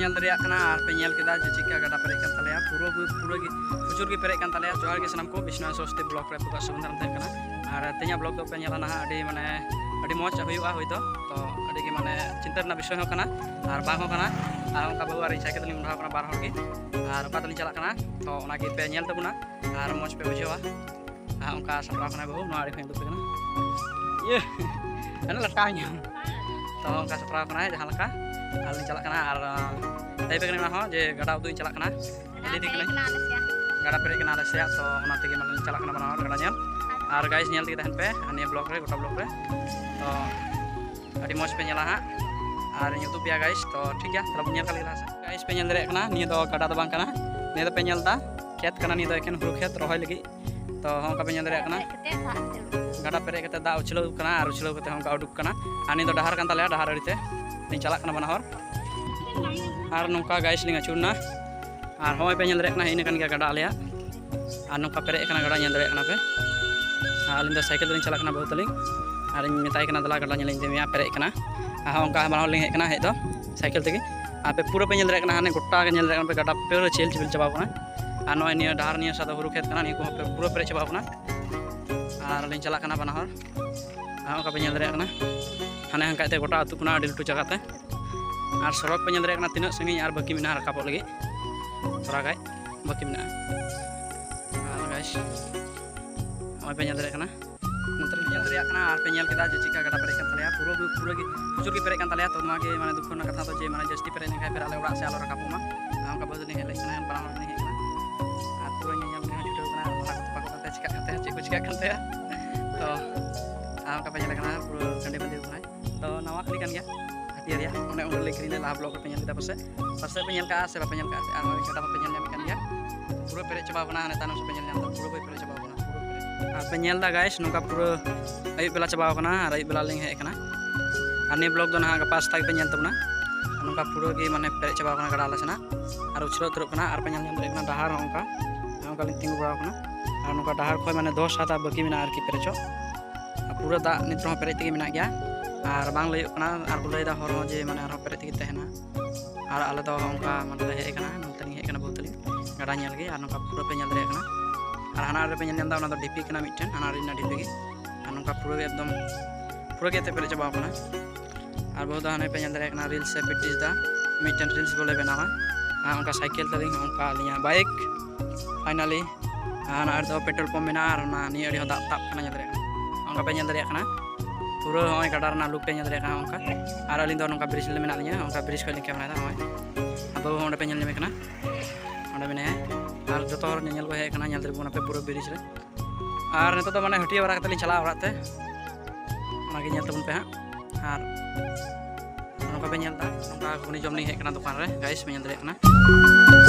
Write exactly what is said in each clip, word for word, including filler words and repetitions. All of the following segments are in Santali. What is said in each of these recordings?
ᱧᱮᱞ ᱫᱟᱲᱮᱭᱟᱜ ᱠᱟᱱᱟ ᱟᱨ ᱯᱮ ᱧᱮᱞ ᱠᱮᱫᱟ ᱡᱮ ᱪᱮᱫᱠᱟ ᱜᱟᱰᱟ ᱯᱮᱨᱮᱡ ᱠᱟᱱ ᱛᱟᱞᱮᱭᱟ, ᱯᱩᱨᱟᱹ ᱜᱮ, ᱯᱩᱨᱟᱹ ᱜᱮ ᱯᱨᱚᱪᱩᱨ ᱜᱮ ᱯᱮᱨᱮᱡ ᱠᱟᱱ ᱛᱟᱞᱮᱭᱟ᱾ ᱡᱚᱦᱟᱨ ᱜᱮ ᱥᱟᱱᱟᱢ ᱠᱚ, ᱵᱤᱥᱱᱩ ᱥᱚᱥᱛᱤ ᱵᱞᱚᱜ ᱨᱮ ᱟᱯᱮ ᱠᱚᱣᱟᱜ ᱥᱟᱹᱜᱩᱱ ᱫᱟᱨᱟᱢ ᱛᱟᱦᱮᱱ ᱠᱟᱱᱟ᱾ ᱟᱨ ᱛᱮᱦᱮᱧᱟᱜ ᱵᱞᱚᱜ ᱫᱚ ᱯᱮ ᱧᱮᱞᱟ ᱱᱟᱦᱟᱜ ᱟᱹᱰᱤ ᱢᱟᱱᱮ ᱟᱹᱰᱤ ᱢᱚᱡᱽ ᱦᱩᱭᱩᱜᱼᱟ ᱦᱳᱭᱛᱳ᱾ ᱛᱚ ᱟᱹᱰᱤ ᱜᱮ ᱢᱟᱱᱮ ᱪᱤᱱᱛᱟᱹ ᱨᱮᱱᱟᱜ ᱵᱤᱥᱚᱭ ᱦᱚᱸ ᱠᱟᱱᱟ ᱟᱨ ᱵᱟᱝ ᱦᱚᱸ ᱠᱟᱱᱟ᱾ ᱟᱨ ᱚᱱᱠᱟ ᱵᱟᱹᱦᱩ ᱟᱨ ᱤᱧ ᱥᱟᱭᱠᱮᱞ ᱛᱮᱞᱤᱧ ᱢᱚᱦᱰᱟᱣ ᱠᱟᱱᱟ ᱵᱟᱨ ᱦᱚᱲ ᱜᱮ, ᱟᱨ ᱚᱠᱟ ᱛᱮᱞᱤᱧ ᱪᱟᱞᱟᱜ ᱠᱟᱱᱟ, ᱛᱚ ᱚᱱᱟ ᱜᱮ ᱯᱮ ᱧᱮᱞ ᱛᱟᱵᱚᱱᱟ ᱟᱨ ᱢᱚᱡᱽ ᱯᱮ ᱵᱩᱡᱷᱟᱹᱣᱟ᱾ ᱟᱨ ᱚᱱᱠᱟ ᱥᱟᱯᱲᱟᱣ ᱠᱟᱱᱟᱭ ᱵᱟᱹᱦᱩ, ᱱᱚᱣᱟ ᱟᱹᱰᱤ ᱠᱷᱚᱱ ᱫᱩᱠ ᱠᱟᱱᱟ᱾ ᱤᱭᱟᱹ, ᱟᱹᱰᱤ ᱞᱟᱴᱠᱟᱣ ᱤᱧ᱾ ᱛᱚ ᱚᱱᱠᱟ ᱥᱟᱯᱲᱟᱣ ᱠᱟᱱᱟᱭ ᱡᱟᱦᱟᱸ ᱞᱮᱠᱟ, ᱟᱨ ᱞᱤᱧ ᱪᱟᱞᱟᱜ ᱠᱟᱱᱟ᱾ ᱟᱨ ᱞᱟᱹᱭ ᱯᱮ ᱠᱟᱹᱱᱟᱹᱧ ᱚᱱᱟ ᱦᱚᱸ ᱡᱮ ᱜᱟᱰᱟ ᱩᱫᱩᱜ ᱤᱧ ᱪᱟᱞᱟᱜ ᱠᱟᱱᱟ᱾ ᱤᱫᱤ ᱠᱟᱹᱱᱟᱹᱧ᱾ ᱜᱟᱰᱟ ᱯᱮᱨᱮᱡ ᱠᱟᱱᱟ ᱟᱞᱮ ᱥᱮᱭᱟᱜ, ᱛᱚ ᱚᱱᱟ ᱛᱮᱜᱮ ᱢᱟᱱᱮ ᱞᱤᱧ ᱪᱟᱞᱟᱜ ᱠᱟᱱᱟ ᱵᱟᱱᱟ ᱦᱚᱲ ᱜᱟᱰᱟ ᱧᱮᱞ᱾ ᱟᱨ ᱜᱟᱭᱤᱥ, ᱧᱮᱞ ᱛᱮᱜᱮ ᱛᱟᱦᱮᱱ ᱯᱮ ᱟᱨ ᱱᱤᱭᱟᱹ ᱵᱞᱚᱜ ᱨᱮ, ᱜᱚᱴᱟ ᱵᱞᱚᱜ ᱨᱮ᱾ ᱛᱚ ᱟᱹᱰᱤ ᱢᱚᱡᱽ ᱯᱮ ᱧᱮᱞᱟ ᱦᱟᱸᱜ᱾ ᱟᱨ ᱤᱧ ᱩᱫᱩᱜ ᱯᱮᱭᱟ ᱜᱟᱭᱤᱥ, ᱛᱚ ᱴᱷᱤᱠ ᱜᱮᱭᱟ, ᱛᱟᱦᱞᱮ ᱵᱚᱱ ᱧᱮᱞ ᱠᱟᱜ ᱞᱮᱜᱮ ᱞᱟᱦᱟ ᱥᱮᱫ᱾ ᱜᱟᱭᱤᱥ, ᱯᱮ ᱧᱮᱞ ᱫᱟᱲᱮᱭᱟᱜ ᱠᱟᱱᱟ, ᱱᱤᱭᱟᱹ ᱫᱚ ᱜᱟᱰᱟ ᱫᱚ ᱵᱟᱝ ᱠᱟᱱᱟ, ᱱᱤᱭᱟᱹ ᱫᱚ ᱯᱮ ᱧᱮᱞ ᱮᱫᱟ ᱠᱷᱮᱛ ᱠᱟᱱᱟ, ᱱᱤᱭᱟᱹ ᱫᱚ ᱮᱠᱮᱱ ᱦᱩᱲᱩ ᱠᱷᱮᱛ ᱨᱚᱦᱚᱭ ᱞᱟᱹᱜᱤᱫ᱾ ᱛᱚ ᱦᱚᱸᱜᱼᱚ ᱱᱚᱝᱠᱟ ᱯᱮ ᱧᱮᱞ ᱫᱟᱲᱮᱭᱟᱜ ᱠᱟᱱᱟ, ᱜᱟᱰᱟ ᱯᱮᱨᱮᱡ ᱠᱟᱛᱮ ᱫᱟᱜ ᱩᱪᱷᱞᱟᱹᱣ ᱠᱟᱱᱟ ᱟᱨ ᱩᱪᱷᱞᱟᱹᱣ ᱠᱟᱛᱮ ᱦᱚᱸ ᱚᱱᱠᱟ ᱩᱰᱩᱠ ᱠᱟᱱᱟ᱾ ᱟᱨ ᱱᱤᱭᱟᱹ ᱫᱚ ᱰᱟᱦᱟᱨ ᱠᱟᱱ ᱛᱟᱞᱮᱭᱟ, ᱰᱟᱦᱟᱨ ᱟᱲᱮ ᱛᱮ ᱞᱤᱧ ᱪᱟᱞᱟᱜ ᱠᱟᱱᱟ ᱵᱟᱱᱟ ᱦᱚᱲ᱾ ᱟᱨ ᱱᱚᱝᱠᱟ ᱜᱟᱭᱤᱥ ᱞᱤᱧ ᱟᱹᱪᱩᱨ ᱮᱱᱟ᱾ ᱟᱨ ᱦᱚᱸᱜᱼᱚᱭ ᱯᱮ ᱧᱮᱞ ᱫᱟᱲᱮᱭᱟᱜ ᱠᱟᱱᱟ, ᱦᱮᱡ ᱟᱠᱟᱱ ᱜᱮᱭᱟ ᱜᱟᱰᱟ ᱟᱞᱮᱭᱟᱜ᱾ ᱟᱨ ᱱᱚᱝᱠᱟ ᱯᱮᱨᱮᱡ ᱟᱠᱟᱱᱟ ᱜᱟᱰᱟ, ᱧᱮᱞ ᱫᱟᱲᱮᱭᱟᱜ ᱠᱟᱱᱟ ᱯᱮ᱾ ᱟᱨ ᱟᱹᱞᱤᱧ ᱫᱚ ᱥᱟᱭᱠᱮᱞ ᱛᱮᱞᱤᱧ ᱪᱟᱞᱟᱜ ᱠᱟᱱᱟ ᱵᱟᱹᱦᱩ ᱛᱟᱹᱞᱤᱧ, ᱟᱨ ᱤᱧ ᱢᱮᱛᱟᱭ ᱠᱟᱱᱟ, "ᱫᱮᱞᱟ ᱜᱟᱰᱟ ᱧᱮᱞ ᱤᱧ ᱤᱫᱤ ᱢᱮᱭᱟ, ᱯᱮᱨᱮᱡ ᱟᱠᱟᱱᱟ᱾" ᱟᱨ ᱦᱚᱸ ᱚᱱᱠᱟ ᱵᱟᱱᱟ ᱦᱚᱲ ᱞᱤᱧ ᱦᱮᱡ ᱟᱠᱟᱱᱟ ᱦᱮᱡ ᱫᱚ ᱥᱟᱭᱠᱮᱞ ᱛᱮᱜᱮ᱾ ᱟᱨ ᱯᱮ ᱯᱩᱨᱟᱹ ᱯᱮ ᱧᱮᱞ ᱫᱟᱲᱮᱭᱟᱜ ᱠᱟᱱᱟ, ᱦᱟᱱᱮ ᱜᱚᱴᱟ ᱜᱮ ᱧᱮᱞ ᱫᱟᱲᱮᱭᱟᱜ ᱠᱟᱱᱟ ᱯᱮ, ᱜᱟᱰᱟ ᱯᱩᱨᱟᱹ ᱪᱮᱦᱮᱞ ᱪᱮᱯᱮᱞ ᱪᱟᱵᱟᱣ ᱠᱟᱱᱟ᱾ ᱟᱨ ᱱᱚᱜᱼᱚᱭ ᱱᱤᱭᱟᱹ ᱰᱟᱦᱟᱨ ᱱᱤᱭᱟᱹ ᱥᱟᱫᱟ ᱦᱩᱲᱩ ᱠᱷᱮᱛ ᱠᱟᱱᱟ, ᱱᱤᱭᱟᱹ ᱠᱚᱦᱚᱸ ᱯᱮ ᱯᱩᱨᱟᱹ ᱯᱮᱨᱮᱡ ᱪᱟᱵᱟᱣ ᱠᱟᱱᱟ᱾ ᱟᱨ ᱞᱤᱧ ᱪᱟᱞᱟᱜ ᱠᱟᱱᱟ ᱵᱟᱱᱟ ᱦᱚᱲ᱾ ᱟᱨ ᱚᱱᱠᱟ ᱯᱮ ᱧᱮᱞ ᱫᱟᱲᱮᱭᱟᱜ ᱠᱟᱱᱟ, ᱦᱟᱱᱮ ᱦᱟᱱᱠᱟ ᱛᱮ ᱜᱚᱴᱟ ᱟᱹᱛᱩᱜ ᱠᱟᱱᱟ ᱟᱹᱰᱤ ᱞᱟᱹᱴᱩ ᱡᱟᱭᱜᱟ ᱛᱮ᱾ ᱟᱨ ᱥᱚᱲᱚᱠ ᱯᱮ ᱧᱮᱞ ᱫᱟᱲᱮᱭᱟᱜ ᱠᱟᱱᱟ ᱛᱤᱱᱟᱹᱜ ᱥᱟᱺᱜᱤᱧ ᱟᱨ ᱵᱟᱹᱠᱤ ᱢᱮᱱᱟᱜᱼᱟ ᱨᱟᱠᱟᱵᱚᱜ ᱞᱟᱹᱜᱤᱫ, ᱛᱷᱚᱲᱟ ᱜᱟᱱ ᱵᱟᱹᱠᱤ ᱢᱮᱱᱟᱜᱼᱟ᱾ ᱟᱨ ᱜᱟᱭᱤᱥ, ᱱᱚᱜᱼᱚᱭ ᱯᱮ ᱧᱮᱞ ᱫᱟᱲᱮᱭᱟᱜ ᱠᱟᱱᱟ, ᱱᱚᱛᱮ ᱨᱮ ᱧᱮᱞ ᱫᱟᱲᱮᱭᱟᱜ ᱠᱟᱱᱟ ᱟᱨ ᱯᱮ ᱧᱮᱞ ᱠᱮᱫᱟ ᱡᱮ ᱪᱮᱫᱠᱟ ᱜᱟᱰᱟ ᱯᱮᱨᱮᱡ ᱠᱟᱱ ᱛᱟᱞᱮᱭᱟ, ᱯᱩᱨᱟᱹ ᱜᱮ, ᱯᱩᱨᱟᱹ ᱜᱮ ᱯᱨᱚᱪᱩᱨ ᱜᱮ ᱯᱮᱨᱮᱡ ᱠᱟᱱ ᱛᱟᱞᱮᱭᱟ᱾ ᱛᱚ ᱱᱚᱣᱟ ᱜᱮ ᱢᱟᱱᱮ ᱫᱩᱠᱷᱚ ᱨᱮᱱᱟᱜ ᱠᱟᱛᱷᱟ ᱫᱚ ᱡᱮ ᱢᱟᱱᱮ ᱡᱟᱹᱥᱛᱤ ᱯᱮᱨᱮᱡ ᱞᱮᱱᱠᱷᱟᱱ ᱯᱷᱮᱨ ᱟᱞᱮ ᱚᱲᱟᱜ ᱥᱮᱫ ᱟᱞᱚ ᱨᱟᱠᱟᱵᱚᱜ ᱢᱟ᱾ ᱟᱨ ᱚᱱᱠᱟ ᱵᱟᱹᱦᱩ ᱛᱟᱹᱞᱤᱧ ᱦᱮᱡ ᱞᱮᱱ ᱠᱷᱟᱱ ᱵᱟᱱᱟ ᱦᱚᱲ ᱞᱤᱧ ᱦᱮᱡ ᱮᱱᱟ᱾ ᱟᱨ ᱯᱩᱨᱟᱹ ᱧᱮᱧᱮᱞ ᱜᱮ ᱦᱟᱸᱜ ᱪᱷᱩᱴᱟᱹᱣ ᱠᱟᱱᱟ, ᱟᱨ ᱢᱟᱞᱟ ᱠᱚ ᱛᱚᱯᱟᱜ ᱠᱚᱜ ᱠᱟᱱ ᱛᱟᱭᱟ, ᱪᱤᱠᱟᱹᱜ ᱠᱟᱱ ᱛᱟᱭᱟ, ᱪᱮᱫ ᱠᱚ ᱪᱤᱠᱟᱹᱜ ᱠᱟᱱ ᱛᱟᱭᱟ᱾ ᱛᱚ ᱟᱨ ᱚᱱᱠᱟ ᱯᱮ ᱧᱮᱞ ᱠᱟᱱᱟ ᱯᱩᱨᱟᱹ ᱠᱟᱹᱱᱰᱤ ᱵᱟᱹᱱᱰᱤ ᱠᱟᱱᱟᱭ᱾ ᱛᱚ ᱱᱟᱣᱟ ᱠᱷᱟᱹᱞᱤ ᱠᱟᱱ ᱜᱮᱭᱟ ᱦᱟᱹᱴᱤᱭᱟᱹ ᱨᱮᱭᱟᱜ, ᱚᱱᱮ ᱚᱸᱰᱮ ᱞᱤᱧ ᱠᱤᱨᱤᱧ ᱞᱮᱫ ᱞᱟᱦᱟ ᱵᱞᱚᱜ ᱨᱮᱯᱮ ᱧᱮᱞ ᱠᱮᱫᱟ ᱯᱟᱥᱮᱡ, ᱯᱟᱥᱮᱡ ᱯᱮ ᱧᱮᱞ ᱠᱟᱜᱼᱟ ᱥᱮ ᱵᱟᱯᱮ ᱧᱮᱞ ᱠᱟᱜᱼᱟ, ᱟᱨ ᱱᱚᱜᱼᱚᱭ ᱜᱟᱰᱟ ᱢᱟᱯᱮ ᱧᱮᱞ ᱧᱟᱢᱮᱫ ᱠᱟᱱ ᱜᱮᱭᱟ, ᱯᱩᱨᱟᱹ ᱯᱮᱨᱮᱡ ᱪᱟᱵᱟᱣ ᱠᱟᱱᱟ᱾ ᱦᱟᱱᱮ ᱛᱟᱭᱱᱚᱢ ᱥᱮᱫ ᱯᱮ ᱧᱮᱞ ᱧᱟᱢ ᱮᱫᱟ, ᱯᱩᱨᱟᱹ ᱯᱮᱨᱮᱡ ᱪᱟᱵᱟᱣ ᱠᱟᱱᱟ, ᱯᱩᱨᱟᱹ ᱯᱮᱨᱮᱡ᱾ ᱟᱨ ᱯᱮ ᱧᱮᱞ ᱮᱫᱟ ᱜᱟᱭᱤᱥ, ᱱᱚᱝᱠᱟ ᱯᱩᱨᱟᱹ ᱟᱹᱭᱩᱵ ᱵᱮᱞᱟ ᱪᱟᱵᱟᱣ ᱠᱟᱱᱟ, ᱟᱨ ᱟᱹᱭᱩᱵ ᱵᱮᱞᱟ ᱞᱤᱧ ᱦᱮᱡ ᱟᱠᱟᱱᱟ᱾ ᱟᱨ ᱱᱤᱭᱟᱹ ᱵᱞᱚᱜ ᱫᱚ ᱱᱟᱦᱟᱜ ᱜᱟᱯᱟ ᱥᱮᱛᱟᱜ ᱜᱮᱯᱮ ᱧᱮᱞ ᱛᱟᱵᱚᱱᱟ᱾ ᱟᱨ ᱱᱚᱝᱠᱟ ᱯᱩᱨᱟᱹ ᱜᱮ ᱢᱟᱱᱮ ᱯᱮᱨᱮᱡ ᱪᱟᱵᱟᱣ ᱠᱟᱱᱟ ᱜᱟᱰᱟ ᱟᱞᱮ ᱥᱮᱱᱟᱜ, ᱟᱨ ᱩᱪᱷᱞᱟᱹᱣ ᱩᱛᱟᱹᱨᱚᱜ ᱠᱟᱱᱟ᱾ ᱟᱨ ᱯᱮ ᱧᱮᱞ ᱧᱟᱢ ᱫᱟᱲᱮᱭᱟᱜ ᱠᱟᱱᱟ ᱰᱟᱦᱟᱨ ᱦᱚᱸ ᱚᱱᱠᱟ, ᱱᱚᱝᱠᱟ ᱞᱤᱧ ᱛᱤᱸᱜᱩ ᱵᱟᱲᱟᱣ ᱠᱟᱱᱟ᱾ ᱟᱨ ᱱᱚᱝᱠᱟ ᱰᱟᱦᱟᱨ ᱠᱷᱚᱱ ᱢᱟᱱᱮ ᱫᱚᱥ ᱦᱟᱛ ᱵᱟᱹᱠᱤ ᱢᱮᱱᱟᱜᱼᱟ ᱟᱨᱠᱤ ᱯᱮᱨᱮᱡᱚᱜ᱾ ᱟᱨ ᱯᱩᱨᱟᱹ ᱫᱟᱜ ᱱᱤᱛ ᱨᱮᱦᱚᱸ ᱯᱮᱨᱮᱡ ᱛᱮᱜᱮ ᱢᱮᱱᱟᱜ ᱜᱮᱭᱟ᱾ ᱟᱨ ᱵᱟᱝ ᱞᱟᱹᱭᱚᱜ ᱠᱟᱱᱟ, ᱟᱨ ᱠᱚ ᱞᱟᱹᱭᱫᱟ ᱦᱚᱲ ᱦᱚᱸ ᱡᱮ ᱢᱟᱱᱮ ᱟᱨᱦᱚᱸ ᱯᱮᱨᱮᱡ ᱛᱮᱜᱮ ᱛᱟᱦᱮᱱᱟ᱾ ᱟᱨ ᱟᱞᱮ ᱫᱚ ᱚᱱᱠᱟ ᱢᱟᱱᱮ ᱞᱮ ᱦᱮᱡ ᱟᱠᱟᱱᱟ, ᱱᱚᱛᱮ ᱞᱤᱧ ᱦᱮᱡ ᱟᱠᱟᱱᱟ ᱵᱚᱞᱛᱮ ᱞᱤᱧ ᱜᱟᱰᱟ ᱧᱮᱞ ᱜᱮ᱾ ᱟᱨ ᱱᱚᱝᱠᱟ ᱯᱩᱨᱟᱹ ᱯᱮ ᱧᱮᱞ ᱫᱟᱲᱮᱭᱟᱜ ᱠᱟᱱᱟ, ᱟᱨ ᱦᱟᱱᱟ ᱨᱮᱯᱮ ᱧᱮᱞ ᱧᱟᱢ ᱮᱫᱟ, ᱚᱱᱟ ᱫᱚ ᱰᱷᱤᱯᱤ ᱠᱟᱱᱟ ᱢᱤᱫᱴᱮᱱ, ᱦᱟᱱᱟ ᱨᱮᱱᱟᱜ ᱰᱷᱤᱯᱤ ᱜᱮ᱾ ᱟᱨ ᱱᱚᱝᱠᱟ ᱯᱩᱨᱟᱹ ᱜᱮ ᱮᱠᱫᱚᱢ ᱯᱩᱨᱟᱹ ᱜᱮ ᱮᱛᱮ ᱯᱮᱨᱮᱡ ᱪᱟᱵᱟᱣ ᱠᱟᱱᱟ᱾ ᱟᱨ ᱵᱟᱹᱦᱩ ᱫᱚ ᱦᱟᱱᱮ ᱯᱮ ᱧᱮᱞ ᱫᱟᱲᱮᱭᱟᱜ ᱠᱟᱱᱟ, ᱨᱤᱞᱥ ᱮ ᱯᱨᱮᱠᱴᱤᱥ ᱮᱫᱟ, ᱢᱤᱫᱴᱮᱱ ᱨᱤᱞᱥ ᱵᱚᱞᱮ ᱵᱮᱱᱟᱣᱟ᱾ ᱟᱨ ᱚᱱᱠᱟ ᱥᱟᱭᱠᱮᱞ ᱛᱟᱹᱞᱤᱧ, ᱚᱱᱠᱟ ᱟᱹᱞᱤᱧᱟᱜ ᱵᱟᱭᱤᱠ, ᱯᱷᱟᱭᱱᱟᱞᱤ᱾ ᱟᱨ ᱚᱱᱟ ᱫᱚ ᱯᱮᱴᱨᱳᱞ ᱯᱟᱢᱯ ᱢᱮᱱᱟᱜᱼᱟ, ᱟᱨ ᱚᱱᱟ ᱱᱤᱭᱟᱹ ᱟᱹᱰᱤ ᱦᱚᱸ ᱫᱟᱜ ᱛᱟᱵ ᱠᱟᱱᱟ, ᱧᱮᱞ ᱫᱟᱲᱮᱭᱟᱜ ᱠᱟᱱᱟ᱾ ᱚᱱᱠᱟ ᱯᱮ ᱧᱮᱞ ᱫᱟᱲᱮᱭᱟᱜ ᱠᱟᱱᱟ, ᱯᱩᱨᱟᱹ ᱱᱚᱜᱼᱚᱭ ᱜᱟᱰᱟ ᱨᱮᱱᱟᱜ ᱞᱩᱠ ᱯᱮ ᱧᱮᱞ ᱫᱟᱲᱮᱭᱟᱜ ᱠᱟᱱᱟ ᱚᱱᱠᱟ᱾ ᱟᱨ ᱟᱹᱞᱤᱧ ᱫᱚ ᱱᱚᱝᱠᱟ ᱵᱨᱤᱡᱽ ᱨᱮ ᱢᱮᱱᱟᱜ ᱞᱤᱧᱟ, ᱚᱱᱠᱟ ᱵᱨᱤᱡᱽ ᱠᱷᱚᱱ ᱞᱤᱧ ᱠᱮᱢᱮᱨᱟᱭᱮᱫᱟ᱾ ᱱᱚᱜᱼᱚᱭ ᱟᱫᱚ ᱚᱸᱰᱮ ᱯᱮ ᱧᱮᱞ ᱧᱟᱢᱮ ᱠᱟᱱᱟ, ᱚᱸᱰᱮ ᱢᱮᱱᱟᱭᱟ᱾ ᱟᱨ ᱡᱚᱛᱚ ᱦᱚᱲ ᱧᱮᱧᱮᱞ ᱠᱚ ᱦᱮᱡ ᱟᱠᱟᱱᱟ, ᱧᱮᱞ ᱛᱟᱵᱚᱱ ᱯᱮ ᱯᱩᱨᱟᱹ ᱵᱨᱤᱡᱽ ᱨᱮ᱾ ᱟᱨ ᱱᱤᱛᱚᱜ ᱫᱚ ᱢᱟᱱᱮ ᱦᱟᱹᱴᱤᱭᱟᱹ ᱵᱟᱲᱟ ᱠᱟᱛᱮ ᱞᱤᱧ ᱪᱟᱞᱟᱜᱼᱟ ᱚᱲᱟᱜ ᱛᱮ, ᱚᱱᱟᱜᱮ ᱧᱮᱞ ᱛᱟᱵᱚᱱ ᱯᱮ ᱦᱟᱸᱜ᱾ ᱟᱨ ᱱᱚᱝᱠᱟ ᱯᱮ ᱧᱮᱞ ᱮᱫᱟ, ᱱᱚᱝᱠᱟ ᱜᱷᱩᱜᱽᱱᱤ ᱡᱚᱢ ᱞᱤᱧ ᱦᱮᱡ ᱟᱠᱟᱱᱟ ᱫᱚᱠᱟᱱ ᱨᱮ, ᱜᱟᱭᱤᱥ ᱯᱮ ᱧᱮᱞ ᱫᱟᱲᱮᱭᱟᱜ ᱠᱟᱱᱟ᱾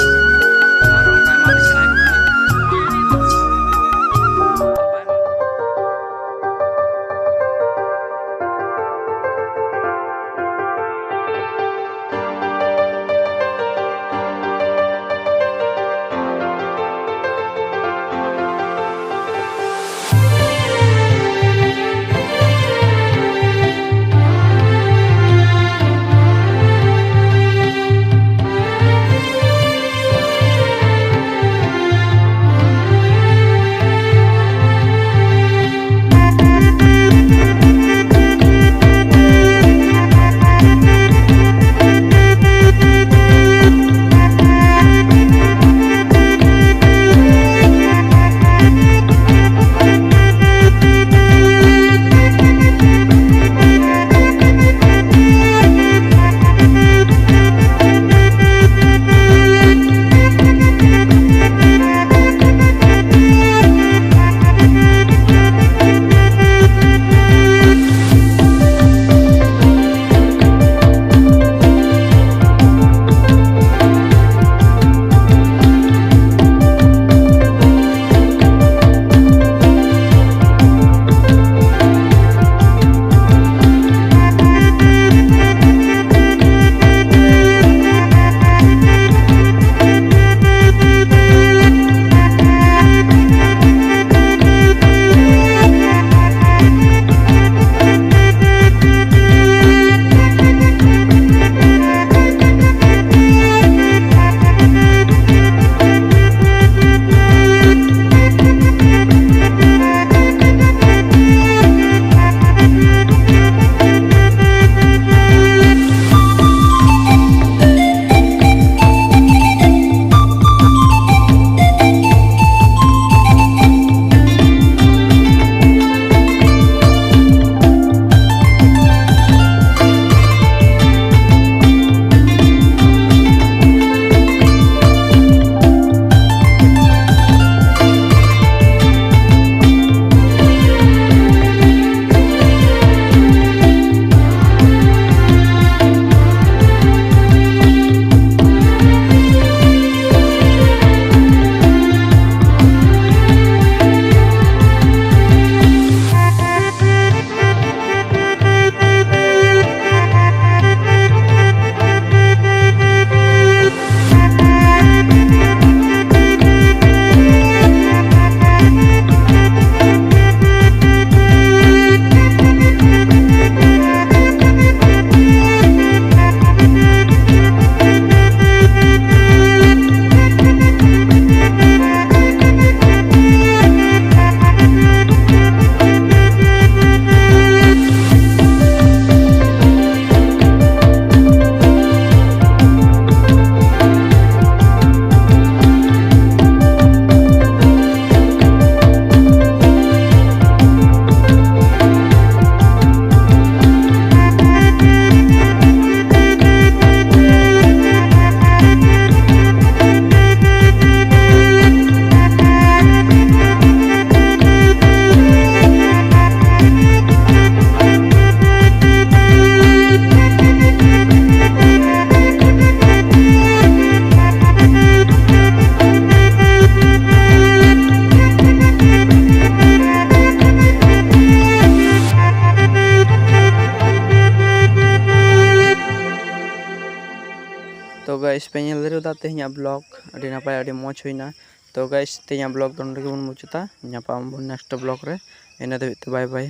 ᱟᱨ ᱱᱚᱝᱠᱟ ᱮᱢᱟ ᱞᱤᱧ ᱠᱟᱱᱟᱭ ᱜᱷᱩᱜᱽᱱᱤ᱾ Guys, ᱯᱮ ᱧᱮᱞ ᱫᱟᱲᱮᱭᱟᱫᱟ ᱛᱮᱦᱮᱧᱟᱜ vlog, ᱟᱹᱰᱤ ᱱᱟᱯᱟᱭ, ᱟᱹᱰᱤ ᱢᱚᱡᱽ ᱦᱩᱭᱱᱟ᱾ ᱛᱚ guys, ᱛᱮᱦᱮᱧᱟᱜ vlog ᱫᱚ ᱱᱚᱸᱰᱮ ᱜᱮᱵᱚᱱ ᱢᱩᱪᱟᱹᱫᱟ᱾ ᱧᱟᱯᱟᱢ ᱟᱵᱚᱱ next vlog ᱨᱮ᱾ ᱤᱱᱟᱹ ᱫᱷᱟᱹᱵᱤᱡ ᱛᱮ bye bye᱾